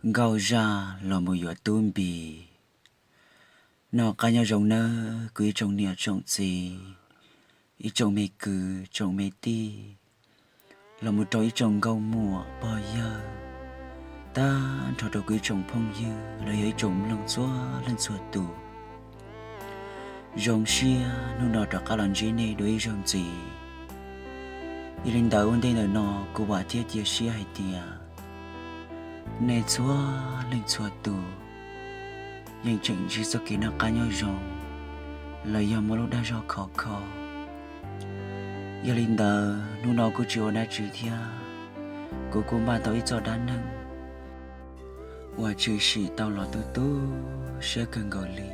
Nkauj Zaj los mus yuav Tub Npis. Noj qab nyob zoo nawb kuv ib tsoom niam tsoom txiv, ib tsoom me kwv tsoom me tij, los mus rau ib tsoom nkauj muam pog yawg, tag nrho rau kuv ib tsoom phooj ywg los yog ib tsoom mloog txhua leej txhua tus. Zoo siab hnub no rov qab los ntsib nej dua ib zaug ntxiv. Yog li ntawd ua ntej ntawm no kuv vam thiab cia siab hais tias nej txhua leej txhua tus yeej tseem ntsib txoj kev noj qab nyob zoo los yog muaj lub dag zog khov kho. Yog li ntawd hnub no kuj tsis ua dab tsi thiab, kuv kuj npaj tau ib txoj dab neeg uas tshwm sim tau los tu tu siab kawg nkaus li,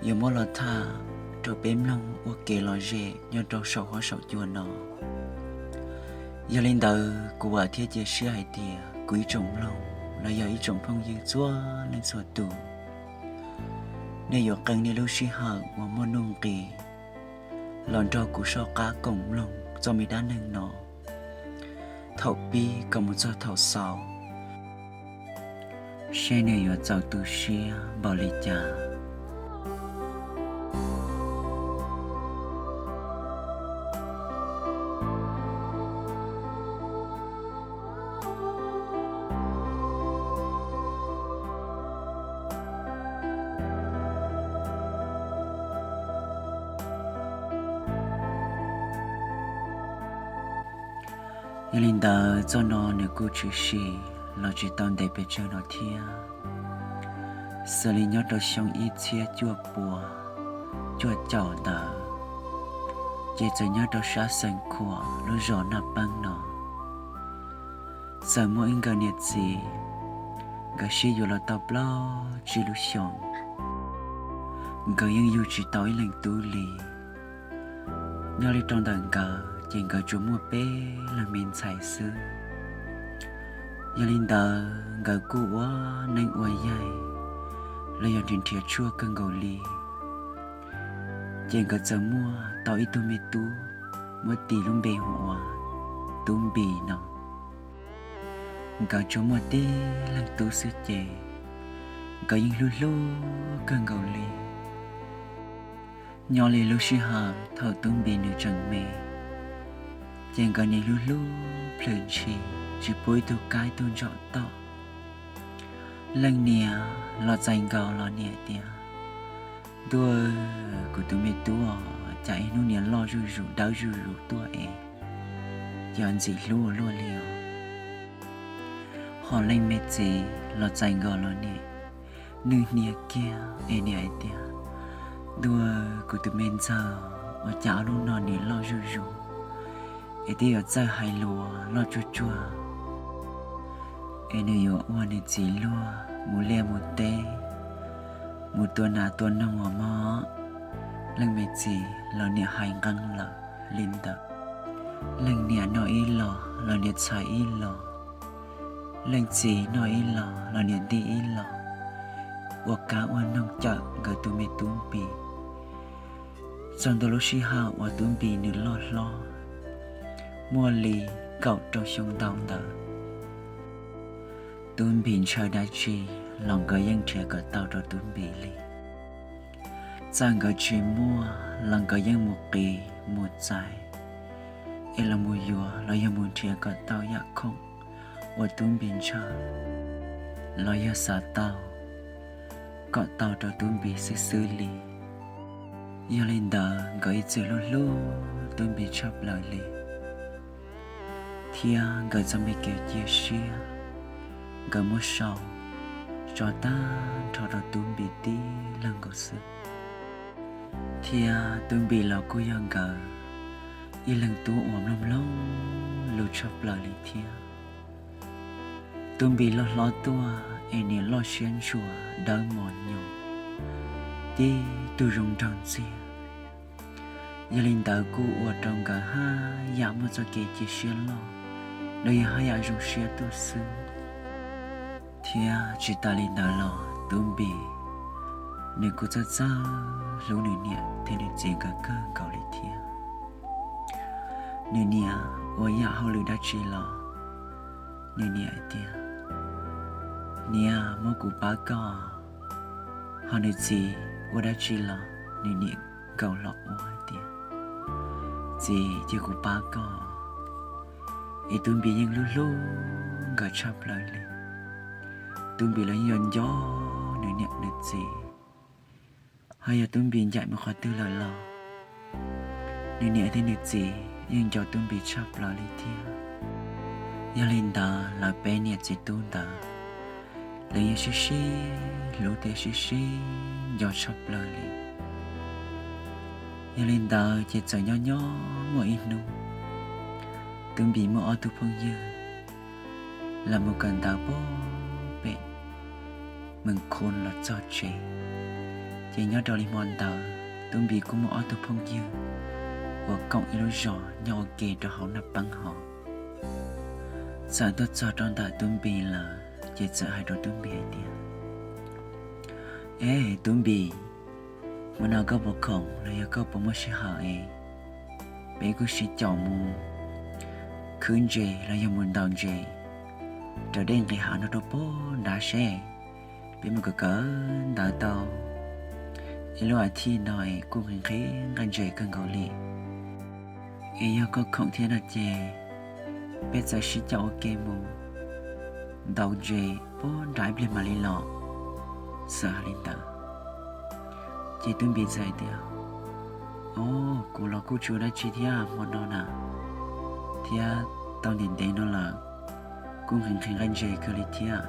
yuav muab los tham rau peb mloog ua kev lom zem nyob rau saum huab saum cua no. Yog li ntawd kuv vam thiab cia siab hais tias kuv ib tsoom mloog los yog ib tsoom phooj ywg txhua leej txhua tus, nej yuav qee nej lub sij hawm uas muaj nuj nqis los nrog kuv soj qab koom mloog txoj me dab neeg no thaum pib kom mus txog thaum xaus, seb nws yuav txaus tu siab npaum li cas. Yog li ntawd txoj no nws kuj tshwm sim los tsis tau ntev pes tsawg no thiab, xws li nyob rau xyoo ib txhiab cuaj puas cuaj caum ntawd, ces txawm nyob rau sab Xeev Khuam lub zos Naj Peeb no, txawm muaj ib nkawm niam txiv, nkawd sib yuav los tau plaub tsib lub xyoos, nkawd yeej yug tsis tau ib leeg tub li. Nyob li rau ntawm nkawd ces nkawd tsuas muaj peb leeg me ntxhais xwb. Yog li ntawd nkawd kuj ua neeb ua yaig los yog nrhiav nrhiav tshuaj kawg nkaus li, ces nkawd txawm muaj tau ib tug me tub, muab tis lub npe hu ua Tub Npis no. Nkawd tsuas muaj tib leeg tub xwb ces nkawd yeej hlub hlub kawg nkaus li. Nyob li lub sij hawm thaum Tub Npis nws tseem me, ces nkawd nim hlub hlub plhws ntshis tsis pub ib tug kab ib tug ntsaum tom. Leej niam los txais nkaus los niam tias, Ntuj, kuv tus me tub, cas ib hnub niam loj zuj zus dawb zuj zus tuaj es, ces ntxim hlub ua luaj li os. Ho leej me txiv los txais nkaus los niam nws hnia kiag es niam hais tias, Ntuj, kuv tus me ntxawg, ua cas ob hnub no niam loj zuj zus es twb yuav txawj hais lus loj tsuag tsuag, es nws yuav ua nws txiv luag mus liaj mus teb, mus tua nas tua noog os mog. Leej me txiv los niam hais nqeeb lawm li ntawd. Leej niam noj ib los los niam txhais ib los, leej txiv noj ib los los niam nti ib los, ua kab ua noog cawm nkawd tus me Tub Npis. Txog ntua lub sij hawm uas Tub Npis nws loj hlob, muaj li kaum rau xyoo ntau ntawd, Tub Npis ntshaw dab tsi los nkawd yeej nrhiav kom tau rau Tub Npis li. Txawm nkawd tsis muaj los nkawd yeej mus qiv mus txais, es los mus yuav los yog mus nrhiav kom tau yam khoom uas Tub Npis ntshaw los yog xav tau kom tau rau Tub Npis xwb xwb li. Yog li ntawd nkawd ib txwm hlub hlub Tub Npis tshaj plaws li, thiab nkawd txoj me kev cia siab nkawd muab sau tso tag nrho rau Tub Npis tib leeg nkaus xwb. Thiab Tub Npis los kuj yog nkawd ib leeg tub uas mloog mloog lus tshaj plaws li thiab. Tub Npis loj hlob tuaj es niam loj siab ntsuas dawb mos nyoos, tib tug zoo nraug ntxiag. Yog li ntawd kuj ua rau nkawd haj yam muaj txoj kev cia siab loj, los yog haj yam zoo siab tuaj xwb. Thiab tsis tas li ntawd los Tub Npis nws kuj txawj txawj hlub nws niam thiab nws txiv nkawd kawg nkaus li thiab. Nws niam ua yam hauj lwm dab tsi los nws niam hais tias, Niam, muab kuv pab koj. Ho nws txiv ua dab tsi los nws niam nkaus hlo ua hais tias, Txiv, cia kuv pab koj. Es Tub Npis yeej hlub hlub nkawd tshaj plaws li. Tub Npis los yeej yuav nco nws niam nws txiv. Ho yog Tub Npis ncaim mus qhov twg lawm los nws niam thiab nws txiv yeej nco Tub Npis tshaj plaws li thiab. Yog li ntawd lawv peb niam txiv tub ntawd, lawv yeej sib sib hlub thiab sib sib nco tshaj plaws li. Yog li ntawd ces txawm nyob nyob muaj ib hnub, Tub Npis muaj ob tug phooj ywg los mus kawm ntawv puag pem Mes Khun los txog tsev. Ces nyob rau li hmo ntawd Tub Npis kuj muaj ob tug phooj ywg uas koom ib lub zos nyob ua ke rau hauv Naj Peeb hauv. Txawm tuaj txog rau ntawm Tub Npis lawm ces txawm hais rau Tub Npis hais tias, Es Tub Npis, hmo no koj puas khoom los yog koj puas muaj sij hawm es peb kuj sib caum mus khwb ntses los yog mus ntaus ntses raws dej nqis hav no rau puag nrad seb? Peb mus kawm kawm ntawv tau ib lub as thiv no es kuj nqhis nqhis nqaij ntses kawg nkaus li. Es yog koj khoom thiab no ces peb txawm sib caum ua ke mus ntaus ntses puag nrad ib pliag mam li los. Txawm hais li ntawd ces Tub Npis txawm hais tias, Os, kuv los kuj tsis ua dab tsi thiab hmo no na, thiab tau ntev ntev no lawm, kuj nqhis nqhis nqaij ntses kawg li thiab.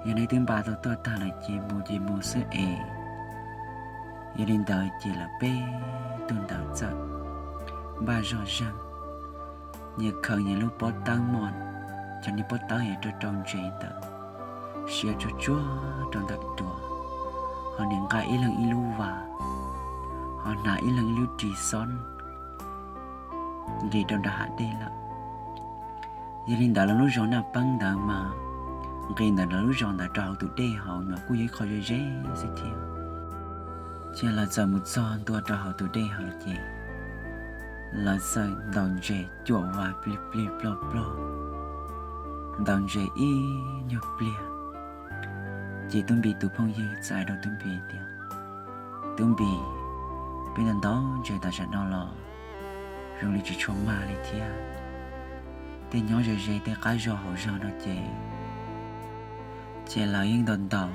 Yog nej twb npaj tau tuaj tag lawm ces mus ces mus xwb es. Yog li ntawd ces lawv peb tug ntawd txawm npaj zog zeeg, nyias khaws nyias lub pob tawb mos, cov niag pob tawb es rau rau ntses ntawd, siav tsuag tsuag rau ntawm duav, ho nias nqa ib leeg ib lub vas, ho hnav ib leeg ib lub ris xob nqis rau nram hav dej lawm. Yog li ntawd lawv lub zos Naj Peeb ntawd mas nqis ntawm lawv lub zos ntawd rau hauv tus dej hauv mas kuj yog ib qho ze ze xwb thiab. Ces lawv txawm mus txog ntua rau hauv tus dej hauv ces lawv txawm ntaus ntses cuam vas plig plig plog plog, ntaus ntses ib nyuag pliag. Ces Tub Npis tus phooj ywg txawm hais rau Tub Npis tias, Tub Npis, peb ntaus ntaus ntses tam sim no los zoo li tsis tshua mag li thiab. Tej nyob ze ze tej qab zos hauv zos no ces, ces lawv yeej ntaus ntaus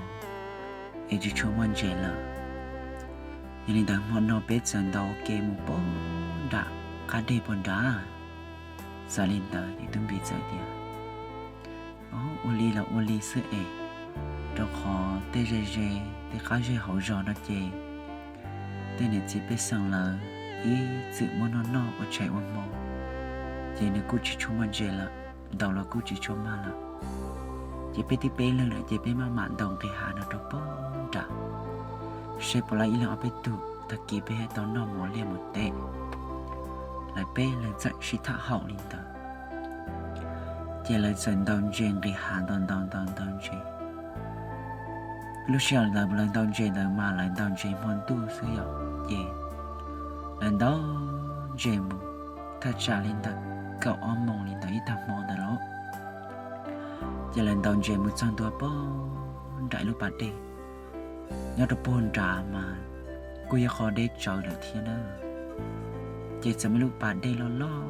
es tsis tshua muaj ntses lawm. Yog li ntawd hmo no peb txawm ntaus ua ke mus puag nram qab deg puag nrad. Txawm li ntawd ces Tub Npis txawm tias, Ua li los ua li xwb es, rau qhov tej ze ze tej qab zej hauv zos no ces tej niam txiv pej xeem lawv ib txwm muab noj noj ua tshais ua hmo, ces nws kuj tsis tshua muaj ntses lawm, ntaus los kuj tsis tshua mag lawm. Ces peb twb peb leeg lawm ces peb maj mam ntaus nqis hav no rau puag nrad, seb puas laib ib leeg ob peb tug, tag kis peb thiaj tau noj mov liaj mus teb. Lawv peb leeg txawm sib tham haum li ntawd, ces lawv txawm ntaus ntses nqis hav ntaus ntaus ntaus ntaus ntses. Lub sij hawm ntawd lawv ntaus ntses ntawd mas lawv ntaus ntses hmo ntuj xwb yom, ces lawv ntaus ntses mus thaj tsam li ntawm kaum ob moos li ntawd ib tag hmo ntawd lauj. Ces lawv ntaus ntses mus txog ntua puag nram ib lub pas dej, nyob rau puag nrad mas kuj yog qhov deb tsawv lawm thiab na. Ces txawm muaj lub pas dej loj loj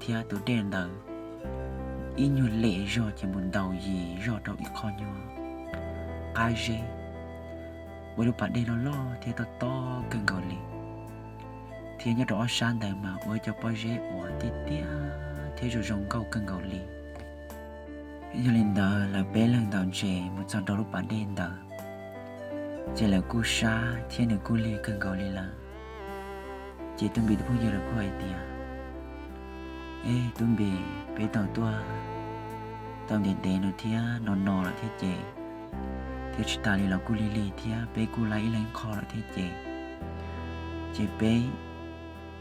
thiab tus dej ntawd ib nyuag lem zog ces mus ntaus yim zog rau ib qho nyuag qab zeb, ua lub pas dej loj loj thiab tob tob kawg nkaus li. Thiab nyob rau ob sab ntawd mas ua cov pob zeb uas tiaj tiaj thiab zoo zoo nkauj kawg nkaus li. Yog li ntawd lawv peb leeg ntaus ntses mus txog rau lub pas dej ntawd, ces lawv kuj sab thiab nws kuj lig kawg nkaus li lawm. Ces Tub Npis tus phooj ywg lawv kuj hais tias, Ej Tub Npis, peb tau tuaj tau ntev ntev no thiab no no lawm thiab ces, thiab tsis tas li los kuj lig lig thiab peb kuj laib ib leeg qho lawm thiab ces, ces peb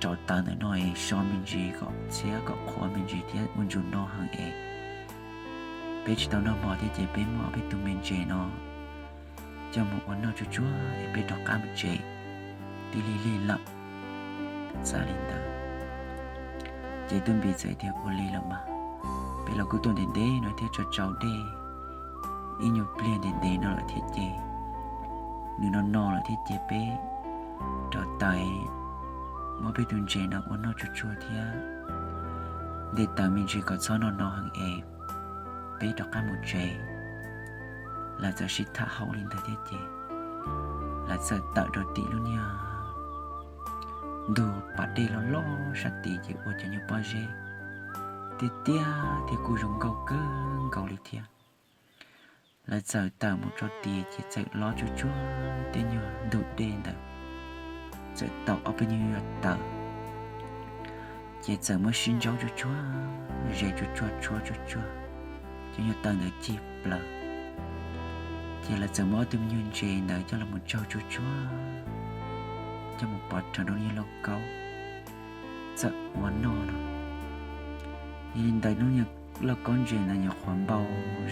rauv taws ntawm no es so me ntsis kom txhiab kom qhuav me ntsis thiab ua ntsus no heev es peb tsis tau noj hmo thiab ces peb muab ob peb tug me ntses no coj mus ua noj tsuag tsuag es peb rov qab mus tsev, twb lig lig lawm. Txawm li ntawd ces Tub Npis txawm tias, Ua li los mas, peb los kuj tuaj ntev ntev no thiab tso tsau dej, ib nyuag pliag ntev ntev no lawm thiab ces, nws no no lawm thiab ces peb rov taws muab peb tus ntses no ua noj tsuag tsuag thiab. Nte taws me ntsis kom txhob no no heev es peb rov qab mus tsev. Lawv txawm sib tham hauj li ntawd thiab ces lawv txawm tawm rau tim lub niag ntug pas dej loj loj sab tid ces ua cov nyuag pob zeb tiaj tiaj thiab kuj zoo nkauj kawg nkaus li thiab. Lawv txawm tawm mus rau tid ces txawm lob tsuag tsuag tej nyuag ntug dej ntawd, txawm tau ob peb nyuag taws, ces txawm muab sib ntsaub tsuag tsuag, zes tsuag tsuag, tshuab tsuag tsuag, cov nyuag taws ntawd cig plaws. Ces lawv txawm muab ob tug me nyuag ntses ntawd coj los mus tsaug tsuag tsuag, coj mus pov rhees rau lub nyuag lauj kaub txawm ua noj no. Yog li ntawd lub nyuag lauj kaub ntses ntawd nyuam qhuav npau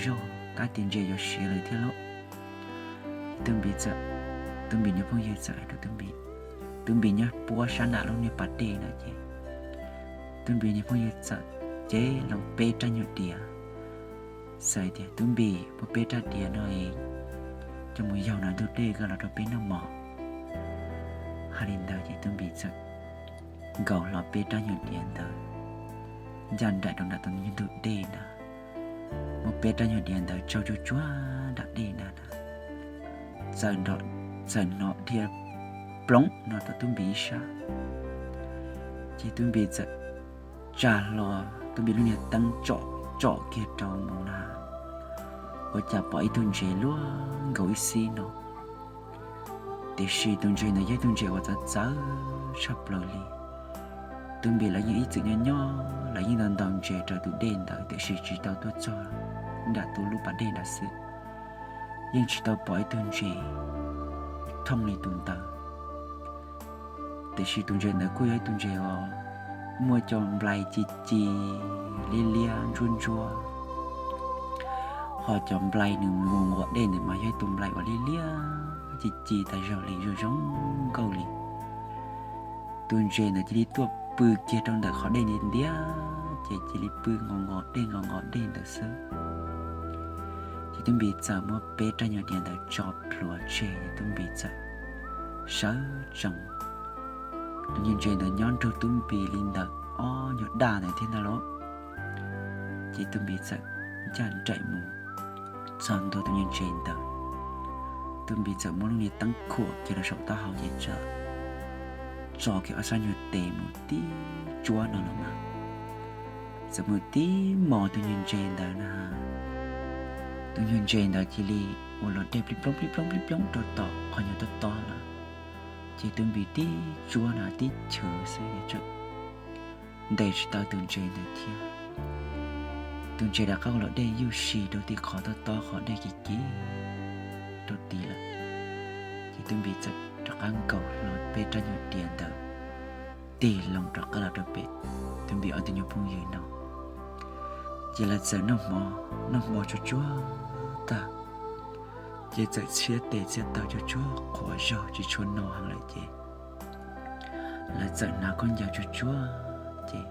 zog tab tis ntses yuav siav lawm thiab lauj. Tub Npis txawm, Tub Npis niag phooj ywg txawm hais rau Tub Npis, Tub Npis nyob puab sab nram lub niag pas dej na ces Tub Npis niag phooj ywg txawm cev loo peb rab nyuag diav, txawm tias, Tub Npis, muab peb rab diav no es coj mus yaug no ntug dej koj los rau peb noj mov. Hais li ntawd ces Tub Npis txawm nkaus hlo peb rab nyuag diav ntawd ncaj nraim rau nram tus ntug dej ntawd, muab peb rab nyuag diav ntawd tsaug tsuag tsuag nram dej ntawd, txawm hnov dhia ploov no rau Tub Npis ib sab. Ces Tub Npis txawm tsa hlo Tub Npis lub niag teeb tsom tsom kiag rau mus na, ua cas pom ib tug ntses luaj nkaus ib xib no. Tiam sis tus ntses ntawd yog ib tug ntses uas txawv txawv tshaj plaws li. Tub Npis lawv yeej ib txwm nyob nyob, lawv yeej ntaus ntaus ntses raws tus dej ntawd tiam sis tsis tau tuaj txog nram tus lub pas dej ntawd xwb, yeej tsis tau pom ib tug ntses thooj li tus ntawd. Tiam sis tus ntses ntawd kuj yog ib tug ntses uas muaj cov nplai ci ci liab liab ntsuab ntsuab, ho cov nplai nws mus nquas dej ntawd mas yog ib tus nplai uas liab liab ci ci tas zog li zoo zoo nkauj li. Tus ntses ntawd cia li tuaj pw kiag rau ntawm qhov dej ntiav ntiav, ces cia li pw nqos nqos dej nqos nqos dej ntawd xwb. Ces Tub Npis txawm muab peb rab nyuag diav ntawd tso plhuav tseg, Tub Npis txawm sawv tsees. Tus nyuag ntses ntawd nyob nrug Tub Npis li ntawm ob nyuag daj ntawd thiab ntag lauj. Ces Tub Npis txawm ncaj nraim mus txog ntua tus nyuag ntses ntawd. Tub Npis txawm muab lub niag teeb khuam kiag rau saum taub hau ces txawm tso kiag ob sab nyuag tes mus tib tsuab no los mas, txawm mus tib mos tus nyuag ntses ntawd na. Tus nyuag ntses ntawd cia li ua los dej plib ploog plib ploog plib ploog rau tom qhov nyuag tob tob lawm. Ces Tub Npis tib tsuab na tib chwv xwb tseem ntes tsis tau tus ntses ntawd thiab. Tus ntses rov qab ua los dej yuj si rau tim qhov tob tob qhov dej kiv kiv rau tid lawm. Ces Tub Npis txawm rov qab nkaus hlo peb rab nyuag diav ntawd tig loo rov qab los rau pem Tub Npis ob tug nyuag phooj ywg no. Ces lawv txawm noj hmo, noj hmo tsuag tsuag tag, ces txawm txhiab tes txhiab taw tsuag tsuag qhuav zog tsis tshua no heev lawm ces lawv txawm hnav khaub ncaws tsuag tsuag ces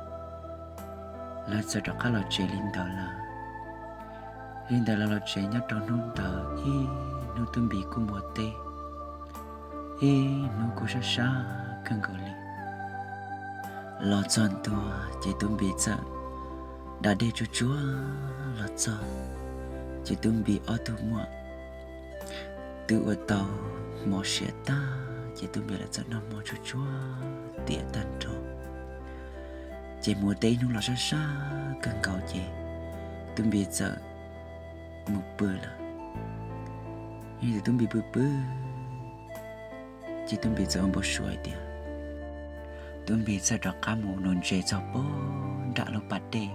lawv txawm rov qab los tsev li ntawd lawm. Li ntawd lawv los tsev nyob rau hnub ntawd ib hnub Tub Npis kuj npua teb, ib hnub kuj sab sab kawg nkaus li. Los txog ntua ces Tub Npis txawm da dej tsuag tsuag los txog, ces Tub Npis ob tug muam twb ua tau hmo siav tag ces Tub Npis lawv txawm noj hmo tsuag tsuag tiav tag nrho. Ces npua teb ib hnub los sab sab kawg nkaus ces Tub Npis txawm mus pw lawm. Yog tias Tub Npis pw pw, ces Tub Npis txawm ua npau suav hais tias Tub Npis txawm rov qab mus nuv ntses txog puag nram lub pas dej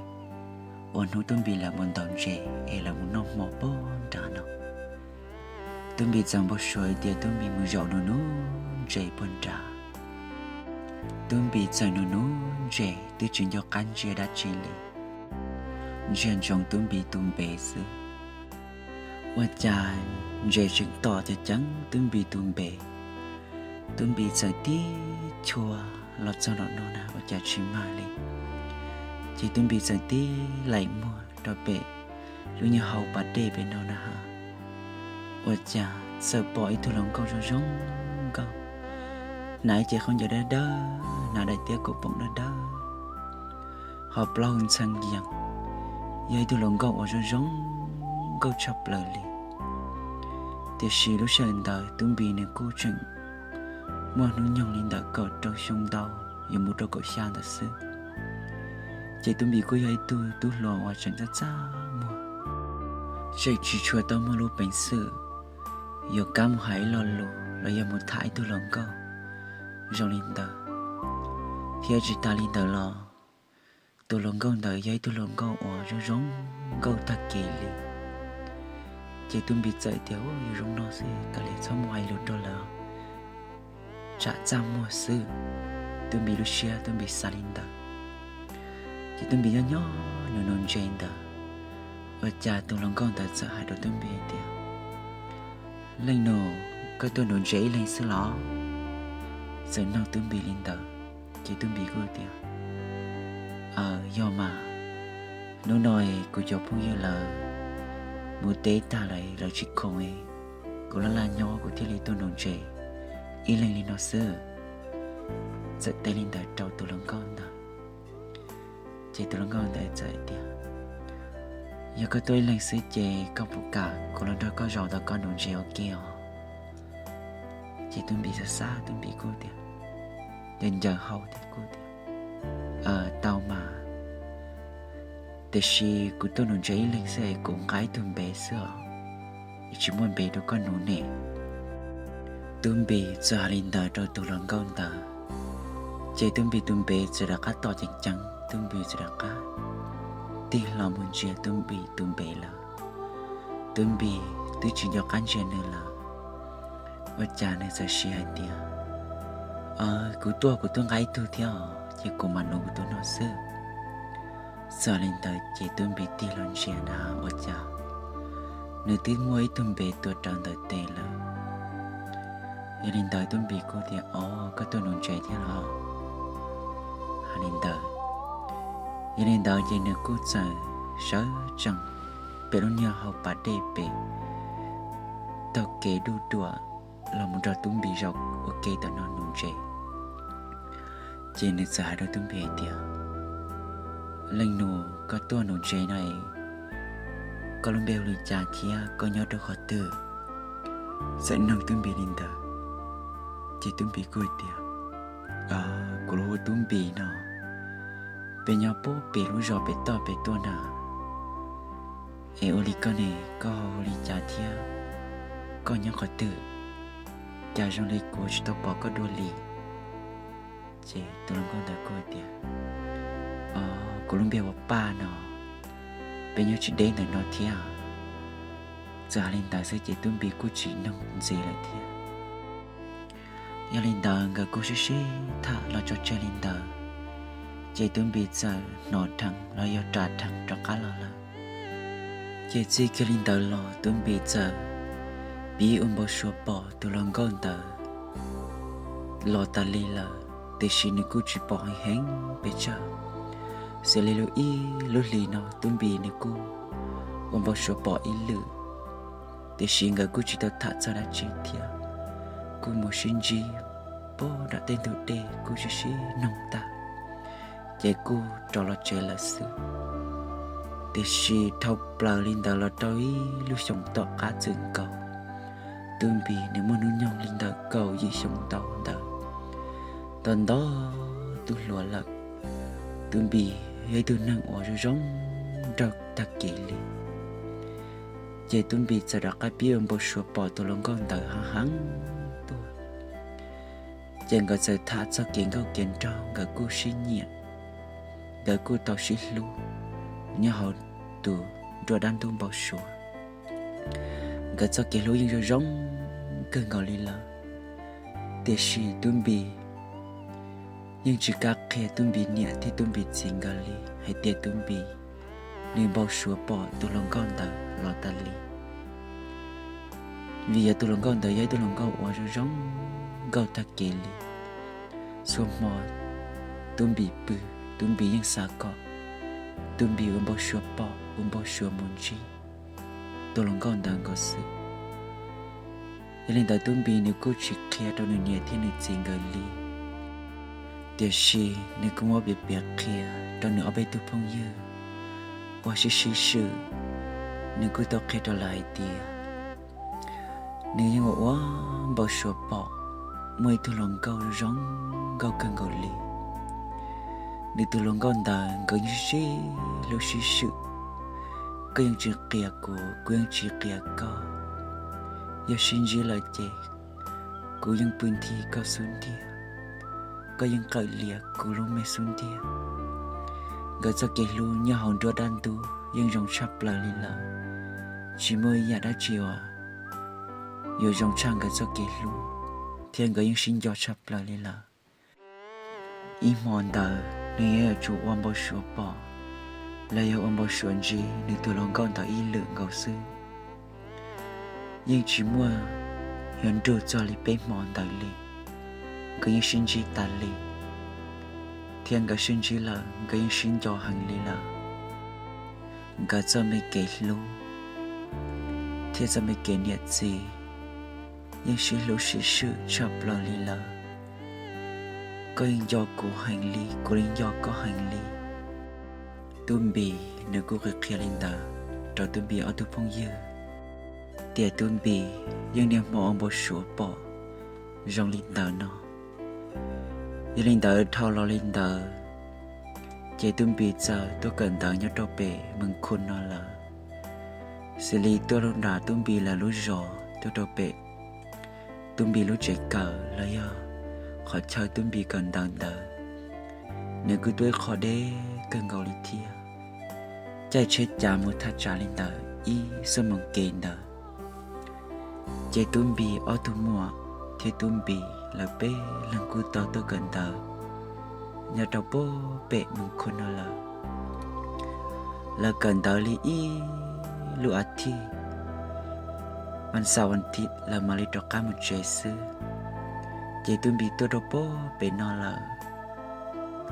uas hnub Tub Npis lawv mus ntaus ntses es lawv mus noj hmo puag nrad no. Tub Npis txawm npau suav hais tias Tub Npis mus zaum nuv nuv ntses puag nrad. Tub Npis txawm nuv nuv ntses twb tsis nco qab ntsia dab tsi li, ntsia ntsoov Tub Npis tus npe xwb. Ua cas ntses tseem tom ceev ceev Tub Npis tus npe. Tub Npis txawm tib chua los txog nram no na ua cas tsis mag li. Ces Tub Npis txawm tib laim muag rau pem lub nyuag hau pas dej pem no na ha, ua cas txawm pom ib tug hluas nkauj zoo zoo nkauj, hnav ib ce khaub ncaws dawb dawb, hnav daim tiab kaum poom dawb dawb, ho plaub hau ntxhee yees, yog ib tug hluas nkauj uas zoo zoo nkauj tshaj plaws li. Tiam sis lub sij hawm ntawd Tub Npis nws kuj tseem muaj hnub nyoog li ntawm kaum rau xyoo ntau, yuav mus rau kaum xya ntawd xwb. Ces Tub Npis kuj yog ib tug tub hluas uas tseem txaj txaj muag, tseem tsis tshua tau muaj lub peev xwm yuav kam mus hais ib lo lus los yog mus tham ib tug hluas nkauj zoo li ntawd. Thiab tsis tas li ntawd los, tus hluas nkauj ntawd yog ib tug hluas nkauj uas zoo zoo nkauj tag kev li. Ces Tub Npis txawm tias, Ua, yog zoo no xwb kav liam txhob mus hais lus rau lawv, tsam txaj muag xwb. Tub Npis lub siab Tub Npis xav li ntawd. Ces Tub Npis nyob nyob nws nuv ntses ntawd, ua cas tus hluas nkauj ntawd txawm hais rau Tub Npis hais tias, Leej nus, koj tuaj nuv ntses ib leeg xwb los? Txawm nug Tub Npis li ntawd. Ces Tub Npis kuj tias, Aws, yog mas, hnub no kuv cov phooj ywg lawv mus teb tag lawm, lawv tsis khoom, kuv laj laj nyob kuv thiaj li tuaj nuv ntses ib leeg li no xwb. Txawm teb li ntawd rau tus hluas nkauj ntawd. Ces tus hluas nkauj ntawd txawm tias, Yog koj tuaj ib leeg xwb ces koj puas kam kuv los nrog koj zaum ntawm koj nuv ntses ua ke os? Ces Tub Npis xav xav Tub Npis kuj tias, ncaws ncaws hau thiab kuj tias, Tau mas, tiam sis kuv tuaj nuv ntses ib leeg xwb es kuv nqa ib tug npe xwb os, tsis muaj npe rau koj nuv ne. Tub Npis txawm hais li ntawd rau tus hluas nkauj ntawd, ces Tub Npis tus npe txawm rov qab tom ceev ceev, Tub Npis txawm rov qab tig hlo mus ntsia Tub Npis tus npe lawm. Tub Npis twb tsis nco qab ntsia nws lawm, ua cas nws txawm siv hais tias, Kuv tuaj kuv twb nqa ib tug thiab os, ces kuv mam nuv kuv tus no xwb. Txawm li ntawd ces Tub Npis tig los ntsia na ua cas nws twb muaj ib tug npe tuav rawv ntawm tes lawm. Yog li ntawd Tub Npis kuj tias, Os, koj tuaj nuv ntses thiab los? Hais li ntawd, yog li ntawd ces nws kuj txawm sawv tsees pem lub niag hauv pas dej pem taug kev duj duam los mus nrog Tub Npis zaum ua ke tom no nuv ntses. Ces nws txawm hais rau Tub Npis hais tias, Leej nus, koj tuaj nuv ntses no, koj lub npe hu li cas thiab koj nyob rau qhov twg? Txawm nug Tub Npis li ntawd, ces Tub Npis kuj tias, Kuv lub hu Tub Npis no, peb nyob puag pem lub zos pem toj pem tuaj na. Es ua li koj ne, koj hu li cas thiab koj nyob qhov twg? Cas zoo li kuv tsis tau pom koj dua li? Ces tus hluas nkauj ntawd kuj tias, Kuv lub npe hu ua Paj no, peb nyob tsis deb ntawm no thiab. Txawm hais li ntawd xwb ces Tub Npis kuj tsis nug ntxiv lawm thiab. Yog li ntawd nkawd kuj sib sib tham los tso tseg li ntawd, ces Tub Npis txawm hnov dheev los yog ras dheev rov qab los lawm. Ces txij kiag li ntawd los Tub Npis txawm pib ua npau suav pom tus hluas nkauj ntawd los tas li lawm, tiam sis nws kuj tsis pom heev heev pes tsawg. Xws li lub ib lub hlis no Tub Npis nws kuj ua npau suav pom ib lwm, tiam sis nkawd kuj tsis tau tham txog dab tsi thiab, kuj mus sib ntsib puag nram tej ntug dej kuj sib sib noog tag, ces kuj rov los tsev lawm xwb. Tiam sis dhau plaws li ntawd los rau ib lub xyoos tom qab txwm nkaus, Tub Npis nws muaj hnub nyoog li ntawm kaum yim xyoo ntau ntawd, tau ntau tub hluas lawm. Tub Npis yog ib tug neeg uas zoo zoo nraug tag kev li. Ces Tub Npis txawm rov qab pib ua npau suav pom tus hluas nkauj ntawd heev heev tuaj. Ces nkawd txawm tham txog kev nkauj kev nraug, nkawd kuj sib nyiam, nkawd kuj tau sib hlub nyob hauv tus nruab dab ntub npau suav. Nkawd txoj kev hlub yeej zoo zoo kawg nkaus li lawm. Tiam sis Tub Npis yeej tsis kam qhia Tub Npis niam thiab Tub Npis txiv nkawd li hais tias Tub Npis nws npau suav pom tus hluas nkauj ntawd los tas li. Vim yog tus hluas nkauj ntawd yog ib tug hluas nkauj uas zoo zoo nkauj tag kev li. Txhua hmo Tub Npis pw, Tub Npis yeej xav kom Tub Npis ua npau suav pom, ua npau suav mus ntsib tus hluas nkauj ntawd nkaus xwb. Yog li ntawd Tub Npis nws kuj tsis qhia rau nws niam thiab nws txiv nkawd li, tiam sis nws kuj muab piav piav qhia rau nws ob peb tug phooj ywg uas sib sib swm. Nws kuj tau qhia rau lawv hais tias nws yeej ua ua npau suav pom muaj ib tug hluas nkauj zoo nkauj kawg nkaus li. Nws tus hluas nkauj ntawd nkawd yeej sib sib hlub sib swm. Koj yeej tsis qia kuv, kuv yeej tsis qia koj. Yog sib ntsib lawm ces kuv yeej pw nthi koj xub ntiag, koj yeej qawm lias kuv lub me xub ntiag. Nkawd txoj kev hlub nyob hauv nruab dab ntub yeej zoo tshaj plaws li lawm. Tsis muaj ib yam dab tsi uas yuav zoo tshaj nkawd txoj kev hlub, thiab nkawd yeej sib nco tshaj plaws li lawm. Ib hmo ntawd nws yeej yuav tsum ua npau suav pom los yog ua npau suav ntsib nws tus hluas nkauj ntawd ib lwm nkaus xwb. Yeej tsis muaj yuav nrug txog li peb hmo ntawd li. Nkawd yeej sib ntsib tas li, thiab nkawd sib ntsib lawm nkawd yeej sib nco heev li lawm. Nkawd txoj me kev hlub thiab txoj me kev niam txiv yeej sib hlub sib swm tshaj plaws li lawm. Koj yeej nco kuv heev li, kuv yeej nco koj heev li. Tub Npis nws kuj qhia qhia li ntawd rau Tub Npis ob tug phooj ywg tias Tub Npis yeej niaj hmo ua npau suav pom zoo li ntawd no. Yog li ntawd dhau los li ntawd, ces Tub Npis txawm tuaj kawm ntawv nyob rau pem Mees Khun no lawm. Xws li tuaj rau nram Tub Npis lawv lub zos tuaj rau pem Tub Npis lub tsev kawm los yog qhov chaw Tub Npis kawm ntawv ntawd, nws kuj tuaj ib qho deb kawg nkaus li thiab. Caij tsheb cav mus thaj tsam li ntawd ib xuab moos kev ntawd. Ces Tub Npis ob tug muam thiab Tub Npis lawv peb leeg kuj tau tuaj kawm ntawv nyob rau pem Mees Khun no lawm. Lawv kawm ntawv li ib lub a thiv, vas xaum vas thiv lawv mam li rov qab mus tsev xwb. Ces Tub Npis tuaj rau pem no lawm,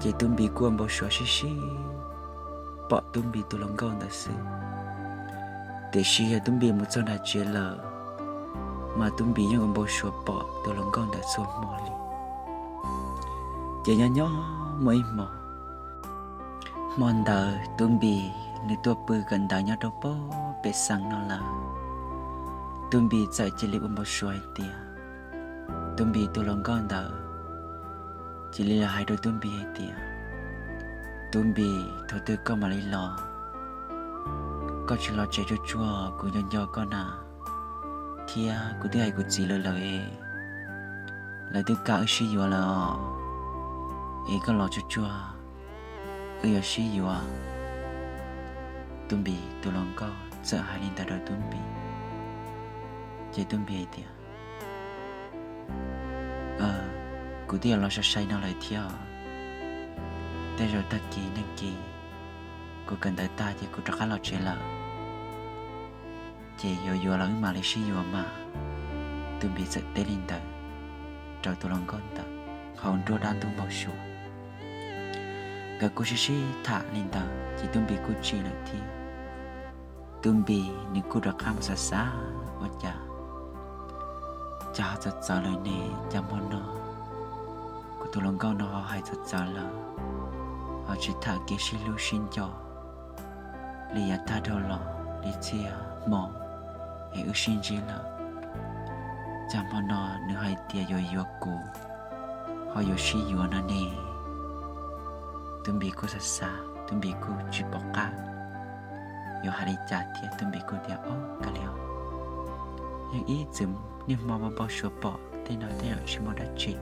ces Tub Npis kuj ua npau suav sib sib pom Tub Npis tus hluas nkauj ntawd xwb. Tiam sis yog Tub Npis mus txog nram tsev lawm, mas Tub Npis yeej ua npau suav pom tus hluas nkauj ntawd txhua hmo li. Ces nyob nyob muaj ib hmo, hmo ntawd Tub Npis nws tuaj pw kawm ntawv nyob rau pem xeev no lawm. Tub Npis txawm cia li ua npau suav hais tias Tub Npis tus hluas nkauj ntawd cia li los hais rau Tub Npis hais tias, Tub Npis, thaum twg koj mam li los? Koj tsis los tsev tsuag tsuag kuv nco nco koj na. Thiab kuv twb hais kuv txiv lawv lawm es lawv twb kam wb sib yuav lawm os. Es koj los tsuag tsuag, wb yuav sib yuav. Tub Npis tus hluas nkauj txawm hais li ntawd rau Tub Npis. Ces Tub Npis hais tias, kuv twb yuav los sai sai no lawm thiab. Tej zaum tag kis neeg kis kuv kawm ntawv tag ces kuv rov qab los tsev lawm, ces yuav yuav los wb mam li sib yuav mas. Tub Npis txawm teb li ntawd rau tus hluas nkauj ntawd hauv nruab dab ntub npau suav. Nkawd kuj sib sib tham li ntawd ces Tub Npis kuj tsim lawm thiab. Tub Npis nws kuj rov qab mus xav xav ua cas, cas ho txawv txawv lawm ne, cas hmo no kuv tus hluas nkauj no ho hais txawv txawv lawm, ho tsis tham kev sib hlub sib nco li yav tag dhau los li txhia hmo es wb sib ntsib lawm. Cas hmo no nws hais tias yuav yuav kuv, ho yuav sib yuav no ne. Tub Npis kuj xav xav, Tub Npis kuj tsis pom qab yuav hais li cas thiab, Tub Npis kuj tias, o, kav liam, yeej ib txwm niaj hmo npau suav pom tej no tej zaum tsis muaj dab tsi.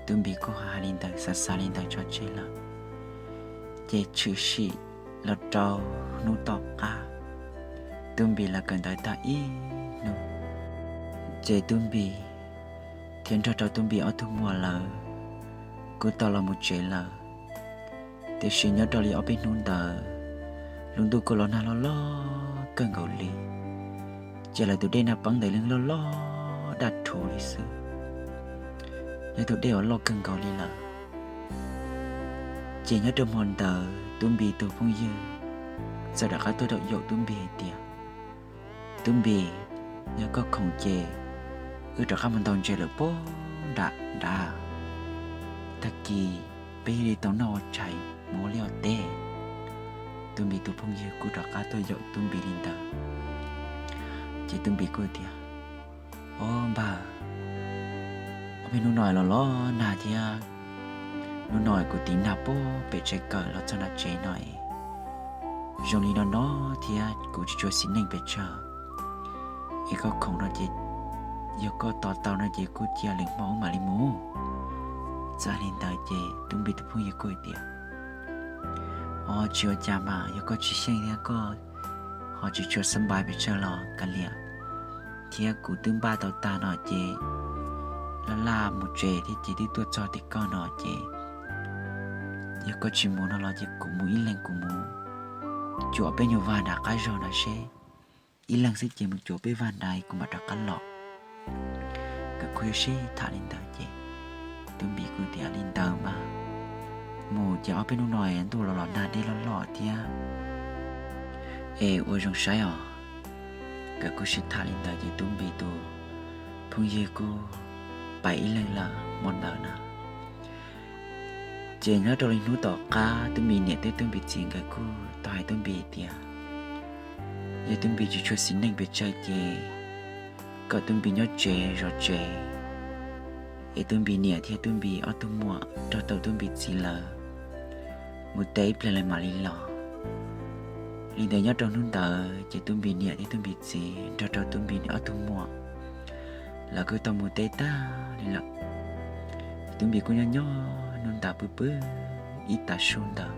Tub Npis kuj hais li ntawd xav xav li ntawd tso tseg lawm. Ces tshwm sim los rau hnub tom qab, Tub Npis lawv kawm ntawv tag ib hnub, ces Tub Npis thiab nrog rau Tub Npis ob tug muam lawv kuj tau los mus tsev lawm. Tiam sis nyob rau li ob peb hnub ntawd, lub ntuj kuj los nag loj loj kawg nkaus li, ces lawv tus dej Naj Peeb ntawd yeej loj loj daj rhuv li xwb, yog tus dej uas loj kawg nkaus li lawm. Ces nyob rau hmo ntawd Tub Npis tus phooj ywg txawm rov qab tuaj rau yaum Tub Npis hais tias, Tub Npis, Yog koj khoom ces wb rov qab mus ntaus ntses lawm puag nram nrad, tag kis peb thiaj li tau noj ua tshais mus ua liaj ua teb. Tub Npis tus phooj ywg kuj rov qab tuaj yaum Tub Npis li ntawd. Ces Tub Npis kuj tias, Au npawg, ob peb hnub no los los nag thiab, hnub no kuv tiv nag puag pem tsev kawm los txog nram tsev no es zoo li no no thiab kuv tsis tshua xis neej pes tsawg. Es koj khoom no ces yog koj tos tau no ces kuj cia lwm hmo wb mam li mus. Txawm li ntawd ces Tub Npis tus phooj ywg kuj hais tias, Au, tsis ua cas mas, yog koj tsis xyeej thiab koj ho tsis tshua xab npais pes tsawg los kav liam, thiab kuv twb npaj tau tag no ces laj laj mus tsev thiab ces twb tuaj txog tim koj no ces yog koj tsis mus no los ces kuv mus ib leeg, kuv mus cuam peb nyuag vag nram qab zog nrad seb, ib leeg xwb ces mus cuam peb vag nrad kuv mam rov qab los. Nkawd kuj sib tham li ntawd ces Tub Npis kuj tias, Li ntawd mas, mus ces ob peb hnub no ntuj los los nag dej loj loj thiab, es ua zoo saib os. Nkawd kuj sib tham li ntawd ces Tub Npis tus phooj ywg kuj pais ib leeg lawm hmo ntawd na. Ces nyob rau li hnub tom qab Tub Npis niam thiab Tub Npis txiv nkawd kuj tau hais Tub Npis tias, Yog Tub Npis tsis tshua xis neej pes tsawg ces kom Tub Npis nyob tsev zov tsev, es Tub Npis niam thiab Tub Npis ob tug muam nrog rau Tub Npis txiv lawv mus teb ib pliag lawv mam li los. Li ntawd nyob rau hnub ntawd ces Tub Npis niam thiab Tub Npis txiv nrog rau Tub Npis niam ob tug muam lawv kuj tau mus teb tag li lawm. Tub Npis kuj nyob nyob hnub ntawd pw pw ib tag su ntawd,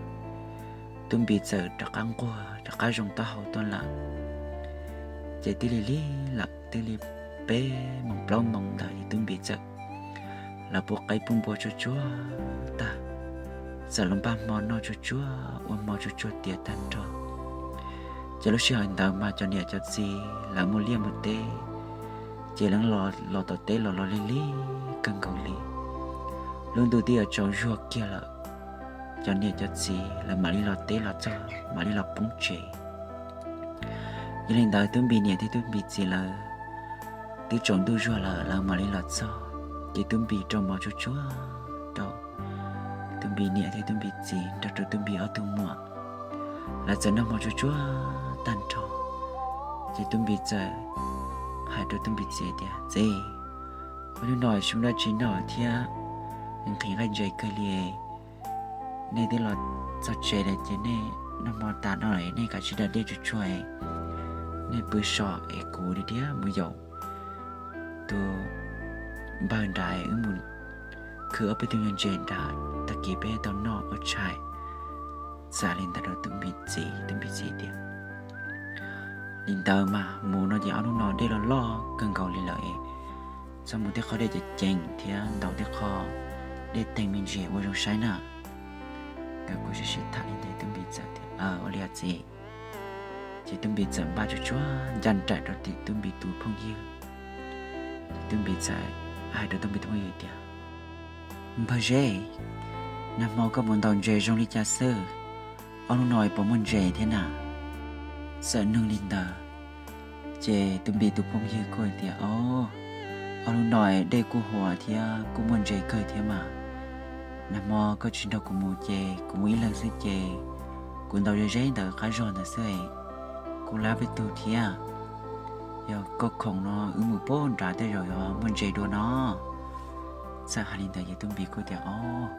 Tub Npis txawm rov qab nquag rov qab zoo taub hau tuaj lawm. Ces twb lig lig lawm, twb li peb moos plaub moos ntawd es Tub Npis txawm los pub qaib pub npua tsuag tsuag tag, txawm los npaj hmo noj tsuag tsuag ua hmo tsuag tsuag tiav tag nrho. Ces lub sij hawm ntawd mas cov niam cov txiv lawv mus liaj mus teb, ces lawv los tom teb los los lig lig kawg nkaus li. Lub ntuj twb yuav tsaus zuag kiag lawm, cov niam cov txiv lawv mam li los teb los txog mam li los poob tsev. Yog li ntawd Tub Npis niam thiab Tub Npis txiv lawv twb tsaus ntuj zuag lawm lawv mam li los txog. Ces Tub Npis rau hmo tsuag tsuag rau Tub Npis niam thiab Tub Npis txiv nrog rau Tub Npis ob tug muam, lawv txawm noj hmo tsuag tsuag tag nrho. Ces Tub Npis txawm hais rau Tub Npis txiv tias, Txiv, ua hnub no tsis muaj dab tsi noj thiab, nqhis nqaij ntses kawg li. Nej twb los txog tsev lawm ces nej noj hmo tas no nej kav tsij da dej tsuag tsuag, nej pw so es kuv dhia dhia mus yaum tus npawg nrad wb mus khwv ob peb tug nyuag ntses nrad tag kis peb tau noj ua tshais. Txawm li ntawd rau Tub Npis txiv, Tub Npis txiv tias, Li ntawd mas mus no ces ob hnub no dej los loj kawg nkaus li lawm, txhob mus tej qhov dej ceev ceev thiab ntaus tej qhov dej teeg me ntsis ua zoo saib na. Nkawd kuj sib sib tham li ntawd Tub Npis txawm tias, Ua li os txiv. Ces Tub Npis txawm npaj tsuag tsuag ncaj nraim rau tim Tub Npis tus phooj ywg. Ces Tub Npis txawm hais rau Tub Npis tus phooj ywg tias, Npawg Zeb, nag hmo koj mus ntaus ntses zoo li cas xwb? Ob hnub no puas muaj ntses thiab na? Txawm nug li ntawd, ces Tub Npis tus phooj ywg kuj hais tias, Au, ob hnub no dej kuj huas thiab kuj muaj ntses kawg thiab mas. Nag hmo koj tsis nrog kuv mus ces kuv mus ib leeg xwb ces kuv ntaus ze ze ntawm qab zog ntawd xwb, kuj lab peb tug thiab. Yog koj khoom no wb mus puag nrad tej zaum yuav muaj ntses dua no. Txawm hais li ntawd ces Tub Npis kuj tias, Au,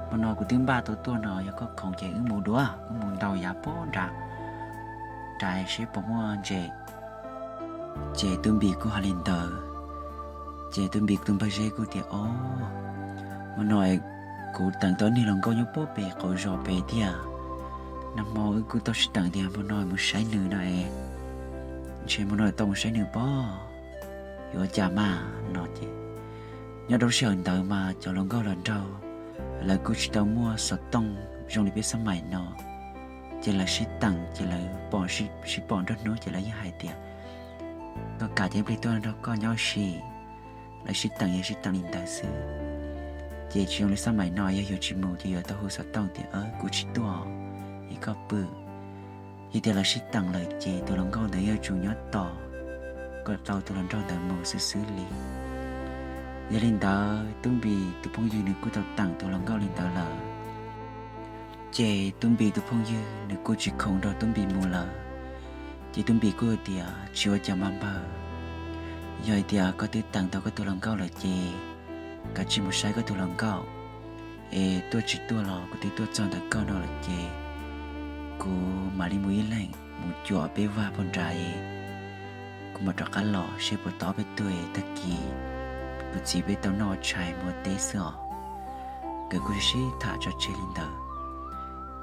hmo no kuv twb npaj tau tuaj no, yog koj khoom ces wb mus dua, wb mus ntaus yav puag nrad, nrad seb puas muaj ntses. Ces Tub Npis kuj hais li ntawd, ces Tub Npis tus npawg Zeb kuj tias, Au, hmo no kuv teem tau ib niag hluas nkauj nyob puag pem qaum zos pem tiag. Nag hmo wb kuj tau sib teem tias hmo no mus saib nws no es, ntshe hmo no tau mus saib nws pob, yuav ua cas mas no ces. Nyob rau lub sij hawm ntawd mas cov hluas nkauj hluas nraug lawv kuj tsis tau muaj xov tooj zoo li peb xab maim no, ces lawv sib teem ces lawv pom, sib pom nruab hnub ces lawv yeej hais tias, Koj kam ces ib pliag tuaj nrog koj nyob ua si. Lawv sib teem yog sib teem li ntawd xwb. Ces tsis zoo li xab maim no yog yus tsis mus ces yuav tau hu xov tooj tias, Kuv tsis tuaj, es koj pw. Yog tias lawv sib teem lawm ces tus hluas nkauj ntawd yuav tsum nyob tos kom tau tus hluas nraug ntawd mus xwb xwb li. Yog li ntawd Tub Npis tus phooj ywg nws kuj tau teem tus hluas nkauj li ntawd lawm. Ces Tub Npis tus phooj ywg nws kuj tsis khoom nrog Tub Npis mus lawm. Ces Tub Npis kuj tias tsis ua cas mas npawg, yog hais tias koj twb teem tau koj tus hluas nkauj lawm ces kav tsij mus saib koj tus hluas nkauj, es tuaj tsis tuaj los kuv twb tuaj txog ntawm koj no lawm ces kuv mam li mus ib leeg mus cuam peb vaj pog nrad es kuv mam rov qab los seb puas tau peb tuaj, tag kis kuv txiv peb tau noj tshais mus teb xwb os. Nkawd kuj sib sib tham tso tseg li ntawd,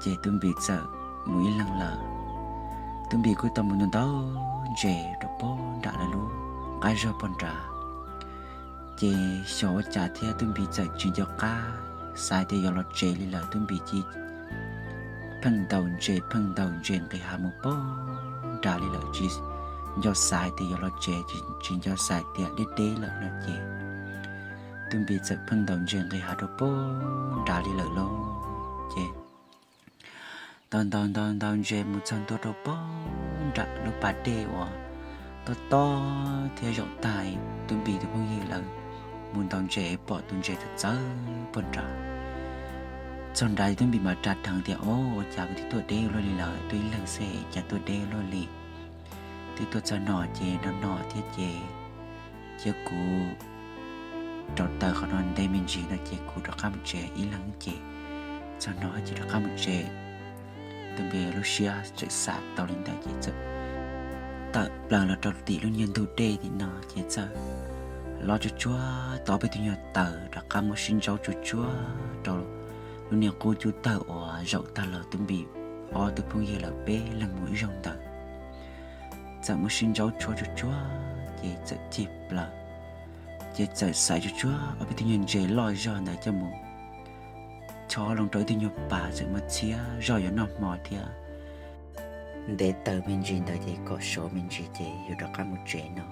ces Tub Npis txawm mus ib leeg lawm. Tub Npis kuj tau mus ntaus ntses rau pog nram lawv lub qab zog pog nrad. Ces xyov ua cas thiab Tub Npis txawm tsis nco qab xav tias yuav los tsev li lawm. Tub Npis cia pheej ntaus ntses pheej ntaus ntses nqis hav mus pog nrad li lawm, tsis nco xav tias yuav los tsev, tsis nco xav tias deb deb lawm no ces Tub Npis txawm pheej ntaus ntses nqis hav rau pog nrad li lawm lauj. Ces ntaus ntaus ntaus ntaus ntses mus txog ntua rau pog nram lub pas dej uas tob tob thiab zaum tag, Tub Npis tus phooj ywg lawv mus ntaus ntses pom tus ntses txawv txawv pog nrad. Txog nrad Tub Npis mam rov dheev tias, Au, ua cas kuv twb tuaj deb ua luaj li lawm, tuaj ib leeg xwb cas tuaj deb ua luaj li. Twb tuaj txog no ces no no thiab ces cia kuv rau taws qhov no ntev me ntsis no ces kuv rov qab mus tsev ib leeg ces txog no ces rov qab mus tsev. Tub Npis lub siab txawm xav tau li ntawd ces txawm tawm plaws los rau tim lub niag ntug dej tim no ces txawm los tsuag tsuag tau ob peb tug nyuag taws rov qab muab sib ntsaub tsuag tsuag rau lub niag qub cub tawg uas zaum tag los Tub Npis ob tug phooj ywg lawv peb leeg mus ib zaug ntawd. Txawm muab sib ntsaub tsuag tsuag tsuag ces txawm cig plaws, ces txawm xaiv tsuag tsuag ob peb tug nyuag ntses loj zog ntawd coj mus chob loo rau ib tug nyuag pas, txawm muaj txhiab zoj yuav noj hmo thiab ntev taws me ntsis ntawd ces kom sov me ntsis ces yuav rov qab mus tsev no.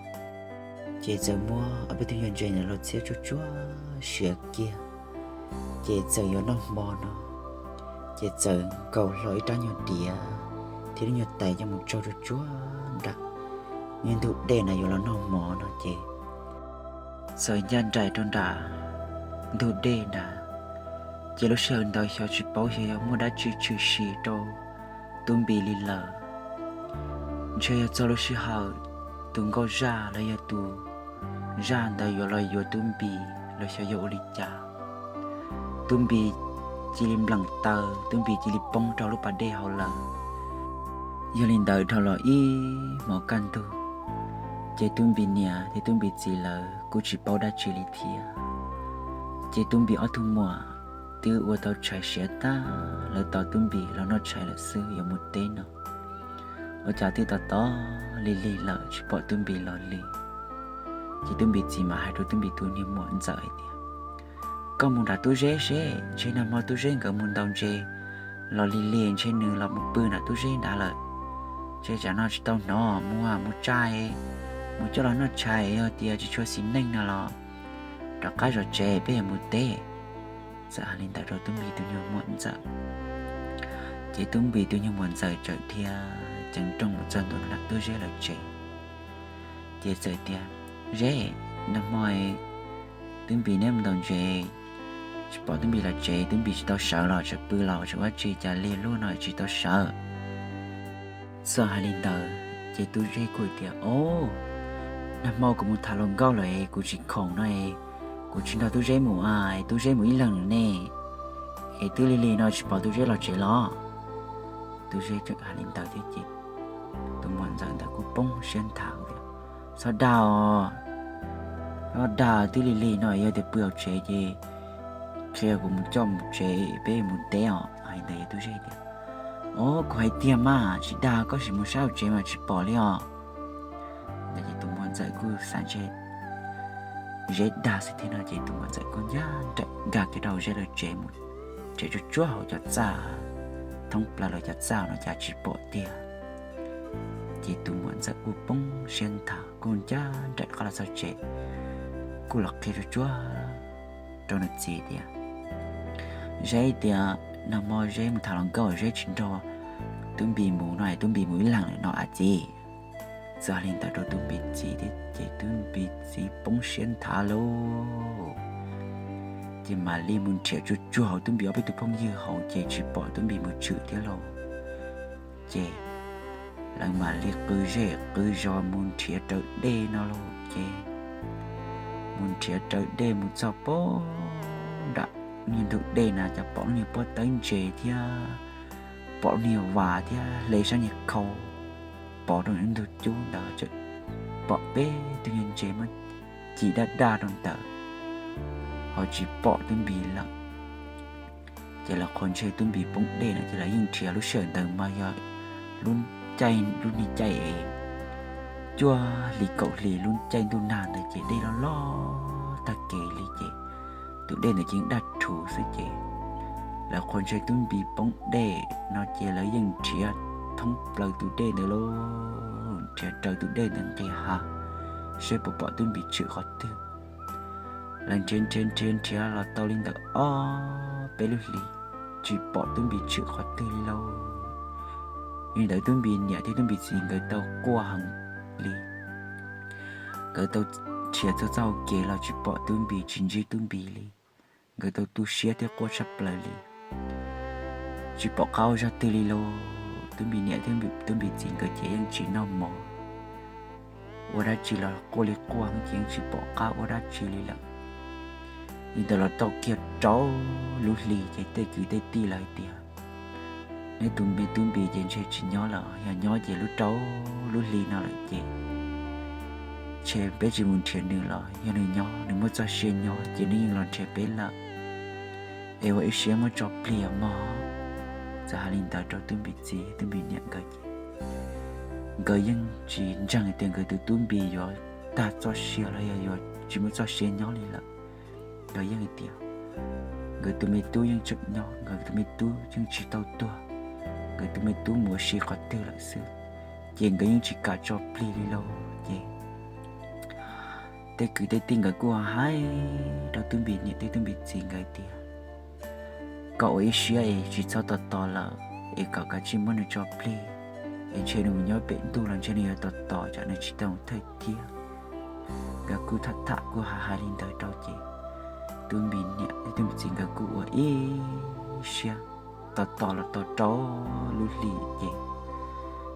Ces txawm muab ob peb tug nyuag ntses ntawd los txhiab tsuag tsuag siav kiag, ces txawm yuav noj hmo no, ces txawm nkaus hlo ib rab nyuag diav thiab lub nyuag tais coj mus tsaug tsuag tsuag nram niag ntug dej na yuav los noj hmo no ces txawm ncaj nraim rau nram ntug dej nrad. Ces lub sij hawm ntawd xyov tsis paub xyov yog muaj dab tsi tshwm sim rau Tub Npis li lawm. Ntshe yog txog lub sij hawm tus nkauj zaj los yog tus zaj ntawd yuav los yuav Tub Npis los xyov yog ua li cas. Tub Npis cia li npleem taws, Tub Npis cia li poob rau lub pas dej hauv lawm. Yog li ntawd dhau los ib hmos kaj ntug, ces Tub Npis niam thiab Tub Npis txiv lawv kuj tsis paub dab tsi li thiab. Ces Tub Npis ob tug muam twb ua tau tshais siav tag, lawv tos Tub Npis los noj tshais lawm xwb yuav mus teb no. Ua cas twb tos tos lig lig lawm tsis pom Tub Npis los li. Ces Tub Npis txiv mam hais rau Tub Npis tus niag muam ntxawm hais tias, Koj mus nram Tub Zeb seb, ntshe nag hmo Tub Zeb nkawd mus ntaus ntses los lig lig, ntshe nws los mus pw nram Tub Zeb nrad lawm. Ntshe tsam no tsis tau hnov, mus mus tsa, mus coj los noj tshais, yog tias tsis tshua xis neej no los rov qab zov tsev peb yuav mus teb. Txawm hais li ntawd rau Tub Npis tus nyuag muam ntxawm. Ces Tub Npis tus nyuag muam ntxawm txawm dhia ceev nrooj mus txog ntua nram Tub Zeb lawv tsev. Ces txawm tias, Zeb, nag hmo Tub Npis neb mus ntaus ntses, tsis pom Tub Npis los tsev, Tub Npis tsis tau sawv los tseem pw los tseem ua tsi cas lig luaj no tsis tau sawv. Txawm hais li ntawd ces Tub Zeb kuj tias, O, nag hmo kuv mus tham hluas nkauj lawm es kuv tsis khoom no es kuv tsis nrog Tub Zeb mus a, es Tub Zeb mus ib leeg lawm ne, es twb lig lig no tsis pom Tub Zeb los tsev los? Tub Zeb txawm hais li ntawd thiab ces tus muam ntxawm ntawd kuj poob siab nthav tias, Txhob dag os, txhob dag, twb lig lig no yog tias pw hauv tsev ces qhia kuv mus coj mus tsev peb mus teb os. Hais ntawd Tub Zeb tias, O, kuv hais tiag mas tsis dag, koj sim mus saib hauv tsev mas tsis pom li os. Ntawd ces tus muam ntxawm kuj xav ntshe Zeb dag xwb thiab no ces tus muam ntxawm kuj ncaj nraim nkag kiag rau Zeb lawv tsev mus, tsev tsuag tsuag hauv cov txaj, thoob plaws lawv cov txaj no cas tsis pom tiag. Ces tus muam ntxawm kuj poob siab nthav kuj ncaj nraim qab los txog tsev, kuj los qhia tsuag tsuag rau nws txiv tias, Zeb tias nag hmo Zeb mus tham hluas nkauj, Zeb tsis nrog Tub Npis mus no es Tub Npis mus ib leeg lawm no a txiv. Txawm hais li ntawd rau tub npis txiv thiab ces tub npis txiv poob siab nthav lauj. Ces mam li mus nrhiav tsuag tsuag hauv tub npis ob peb tug phooj ywg hauv ces tsis pom tub npis mus tshwm thiab lauj. Ces lawv mam li qw zej qw zos mus nrhiav raws dej no lauj. Ces mus nrhiav raws dej mus txog pem nram niag ntug dej na cas pom lub niag pob tawb ntses thiab pom lub niag vas thiab hle sab niag khau pov rau ntug cub ntawd, pom peb tug niag ntses muab ci daj daj rau ntawd, ho tsis pom tub npis lawm. Ces lawv qhuas ntshe tub npis poob dej no ces lawv yeej nrhiav lub sij hawm ntawd mas yog lub caij, lub niag caij es cuaj hlis kaum hlis lub caij ntuj nag ntawd ces dej loj loj tag kev li ces tus dej ntawd ces daj rhuv xwb ces lawv qhuas ntshe tub npis poob dej no ces lawv yeej nrhiav thoob plaws tus dej ntawd lauj, nrhiav raws tus dej ntawd nqis hav seb puas pom tub npis tshwm qhov twg. Lawv nrhiav nrhiav nrhiav nrhiav los tau li ntawm ob peb lub hlis tsis pom tub npis tshwm qhov twg li lauj. Li ntawd tub npis niam thiab tub npis txiv nkawd tau quaj heev li. Nkawd tau nrhiav txog txoj hau kev los tsis pom tub npis tsis ntsib tub npis li. Nkawd tau tu siab thiab quaj tshaj plaws li. Tsis pom qab ua zaj twg li lauj, tub npis niam thiab tub npis txiv nkawd ces yeej tsis noj mov ua dab tsi los quaj li quaj ces yeej tsis pom qab ua dab tsi li lawm. Li ntawd los tau kiag rau lub hlis ces tej kwv tej tij lawv hais tias, neb tus me tub npis ces ntshe tsis nyob lawm, yog nyob ces lub rau lub hlis no lawm ces ntshe peb tsis mus nrhiav nws los yog nws nyob nws muaj txoj sia nyob ces nws yeej los nrhiav peb lawm. Es ua ib siab muab tso plig os mog. Txawm hais li ntawd rau tub npis txiv tub npis niam nkawd ces nkawd yeej tsis ntseeg tias nkawd tus tub npis yuav tag txoj sia los yog yuav tsis muaj txoj sia nyob li lawm. Nkawd yeej hais tias nkawd tus me tub yeej tseem nyob, nkawd tus me tub yeej tsis tau tuag, nkawd tus me tub mus ua si qhov twg lawm xwb, ces nkawd yeej tsis kam tso plig li lauj. Ces tej kwv tej tij nkawd kuj hais rau tub npis niam thiab tub npis txiv nkawd tias kom ua ib siab es tsis txhob tos tos lawm, es kom kav tsij muab nws tso plig, es ntshe nws mus nyob pem ntuj los ntshe nws yuav tos tos tsam nws tsis tau thawj thiab. Nkawd kuj tham tham kuj hais hais li ntawd rau ces tub npis niam thiab tub npis txiv nkawd kuj ua ib siab tos tos los tau rau lub hlis ces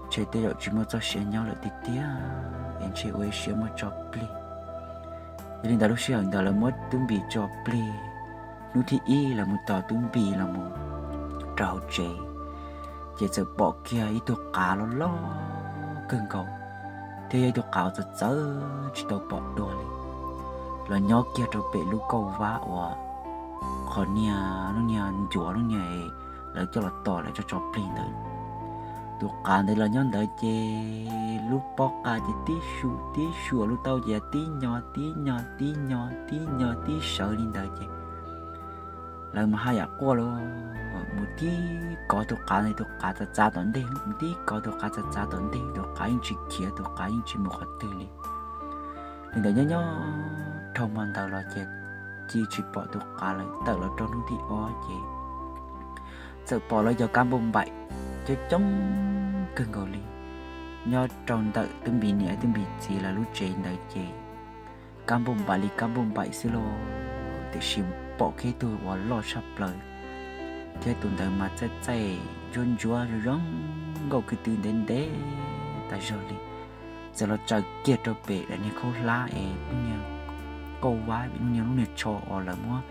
ntshe tej zaum tsis muaj txoj sia nyob lawm tiag tiag, es ntshe ua ib siab muab tso plig. Yog li ntawd lub sij hawm ntawd lawv muab tub npis tso plig. Hnub thib ib lawv mus tos tub npis los mus rau hauv tsev, ces txawm pom kiag ib tug qav loj loj kawg nkaus thiab yog ib tug qav uas txawv txawv tsis tau pom dua li, los nyob kiag rau pem lub kauj vab uas qhov niag lub niag ncuav lub niag lawv coj los tos lawv tso tso plig ntawd. Tus qav ntawd los nyob ntawd ces lub pob qa ces tib su tib su, lub taub ces tib nyo tib nyo tib nyo tib nyo tib sawv li ntawd ces lawv mas haj yam quaj los mus tib kov tus qav ntawd, tus qav txav txav tom ntej, mus tib kov tus qav txav txav tom ntej, tus qav yeej tsis khiav, tus qav yeej tsis mus qhov twg li. Li ntawd nyob nyob dhau hmo ntawd los ces cia tsis pom tus qav lawm. Tawm los rau hnub thib ob ces txawm pom lawv cov kab npauj npaim coob coob kawg nkaus li nyob rau ntawm tub npis niam tub npis txiv lawv lub tsev ntawd ces kab npauj npaim li kab npauj npaim xwb lauj, tiam sis pom kiag tug uas loj tshaj plaws thiab tus ntawd mas txaij txaij ntsuab ntsuab zoo zoo nkauj ko tw ntev ntev tas zog li. Txawm los tsaws kiag rau pem daim niag khaub hlab es lub niag kauj vab, lub niag, lub niag tsho uas lawv muab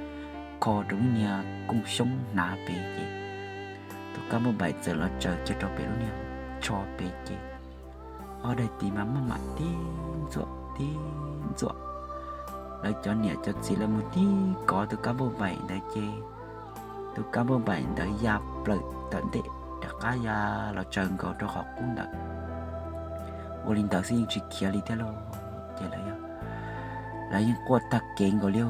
kho rau lub niag kooj xyoob hnav pem ces tus kab npauj npaim txawm los tsaws kiag rau pem lub niag tsho pem ces ob daim tis mas maj mam tib ntxuam tib ntxuam. Lawv cov niam cov txiv lawv mus tib kov tus kab npauj npaim ntawd ces tus kab npauj npaim ntawd ya plaws tom ntej rov qab ya los tsaws nkaus rau qhov qub ntawd. Ua li ntawd xwb yeej tsis khiav li thiab lauj. Ces lawv, lawv yeej quaj tag kev nkaus li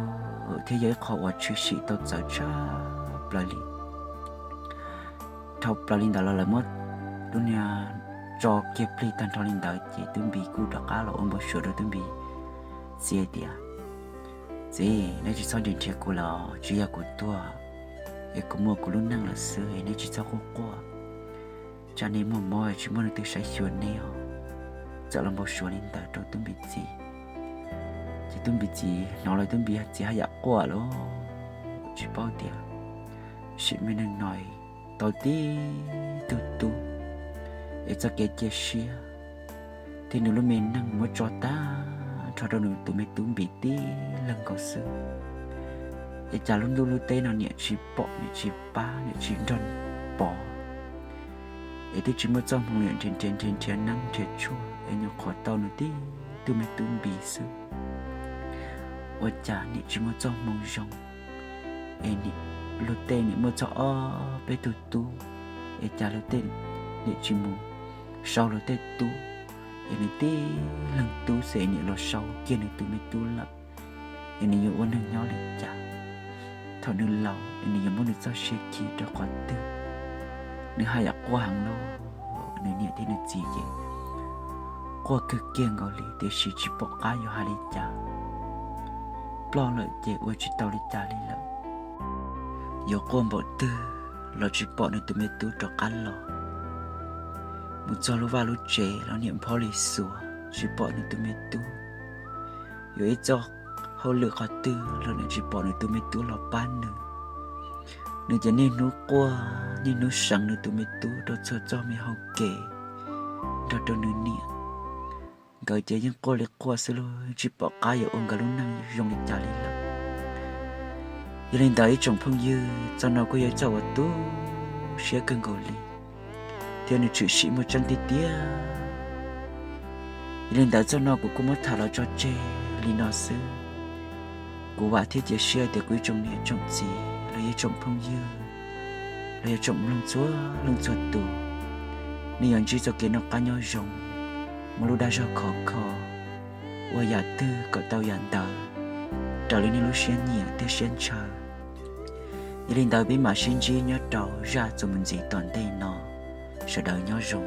thiab yog ib qho uas tshwm sim tau txawv tshaj plaws li. Dhau plaws li ntawd los lawv muab lub niag tso kiag plig tag nrho li ntawd ces tub npis kuj rov qab los ua npau suav rau tub npis txiv hais tias, txiv, neb tsis txhob nrhiav nrhiav kuv lawm, tsis yog kuv tuag, es kuv muaj kuv lub neej lawm xwb, neb tsis txhob quaj quaj. Tsam neb muaj mob tsis muaj leej twg saib xyuas neb os. txawm los npau suav li ntawd rau tub Npis txiv. Ces tub Npis txiv hnov los tub Npis txiv haj yam quaj lawm, tsis paub tias sim me neeg no tau tib tug tub es txoj kev cia siab thiab nws lub me neej muab tso tag nrho rau nws tus me tub Npis tib leeg nkaus xwb. Es cas lub ntuj lub teb no niam tsis pom niam tsis pab niam tsis nrog pov, es twb tsis muaj txoj hmoo niam nrhiav nrhiav nrhiav nrhiav neeb nrhiav tshuaj es nyuam qhuav tau nws tib tug me tub Npis xwb. Ua cas niam tsis muaj txoj hmoo zoo, es luag tej niam muaj txog ob peb tug tub, es cas luag tej niam tsis mus sau luag tej tub, es nws tib leeg tub xwb es niam los sau kiag nws tus me tub lawm, es nws yuav ua neeg nyob li cas? Thaum nws laus es nws yuav muab nws txoj sia khi rau qhov twg? Nws haj yam quaj heev lawm, nws niam thiab nws txiv ces quaj kawg kiag nkaus li tiam sis tsis pom qab yuav hais li cas. Ploj lawm ces ua tsis tau li cas li lawm. Yuav quaj npaum twg los tsis pom nws tus me tub rov qab los. Mus txog lub vaj lub tsev los niam nphob li xuav tsis pom nws tus me tub. Yuav ib txoj hauj lwm qhov twg los niam tsis pom nws tus me tub los pab nws. Nws ces niaj hnub quaj niaj hnub seev nws tus me tub rau txhua txoj me hau kev nrog rau nws niam. Nkawd ces yeej quaj li quaj xwb los tsis pom qab yuav ua nkawd lub neej zoo li cas li lawm. Yog li ntawd ib tsoom phooj ywg, txoj no kuj yog ib txoj uas tu siab kawg nkaus li thiab nws tshwm sim muaj tseeb tiag tiag. Yog li ntawd txoj no kuv kuj muab tham los tso tseg li no xwb. Kuv vam thiab cia siab tias kuv ib tsoom niam tsoom txiv los yog ib tsoom phooj ywg los yog tsoom mloog txhua leej txhua tus, nej yuav ntsib txoj kev noj qab nyob zoo, muaj lub dag zog khov kho, ua yam twg kom tau yam ntawd raws li nej lub siab nyiam thiab siab ntshaw. Yog li ntawd peb mam sib ntsib nyob rau zaj txuas mus ntxiv tom ntej no. Sawv daws nyob zoo.